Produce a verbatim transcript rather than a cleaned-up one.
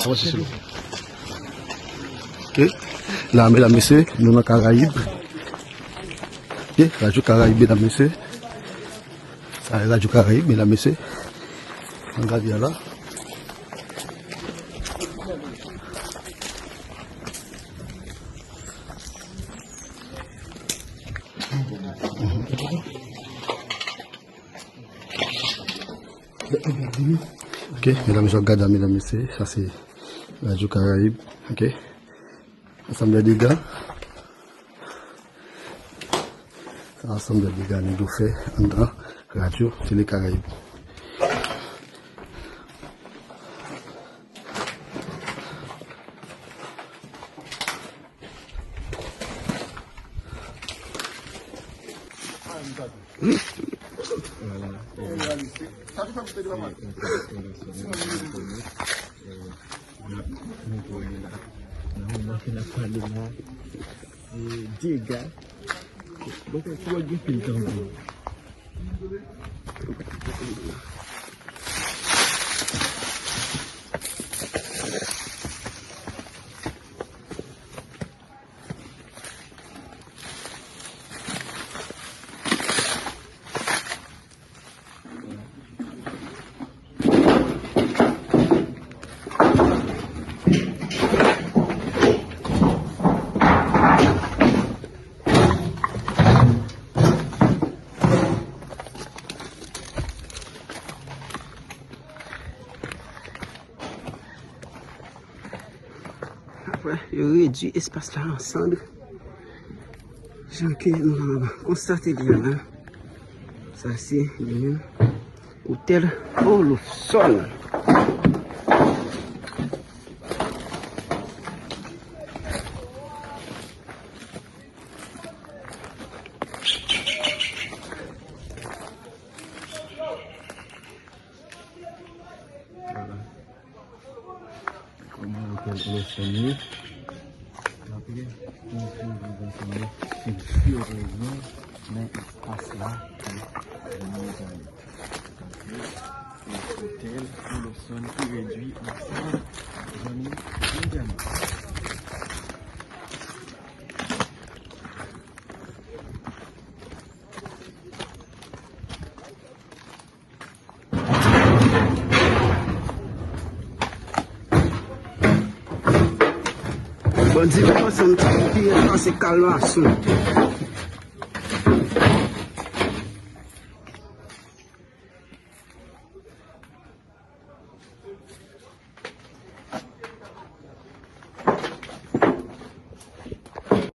Avanse, silvouplè. Ok. La, medam, mesye, nou nan Karayib. Ok, Radyo Karayib, medam, mesye. Sa e Radyo Karayib, medam, mesye. Ann gade a la. Ok, medam, mesye, w ap gade a, medam, mesye, sa se Radyo Karayib, ok. Ansanm de dega. Sa ansanm de dega nèg yo fè anndan Radyo Tele Karayib. Nan moman ke n ap pale la, e, dega. Bon, fò gen pil tanbou. Apre, yo redui espas la an sann. Jan ke nou kapab konstate li a la. Sa se li menm. Otèl Olofsonn. Vwala. Kòman otèl Olofsonn ye. Apre, yon ti viv ansanm yo. Se sirprezan nan espas la ke zanmi yo gade. Paske se otèl Olofsonn ki redui an sann, zanmi yo gade. Bandi vin ansanm ki ret pase kalmason.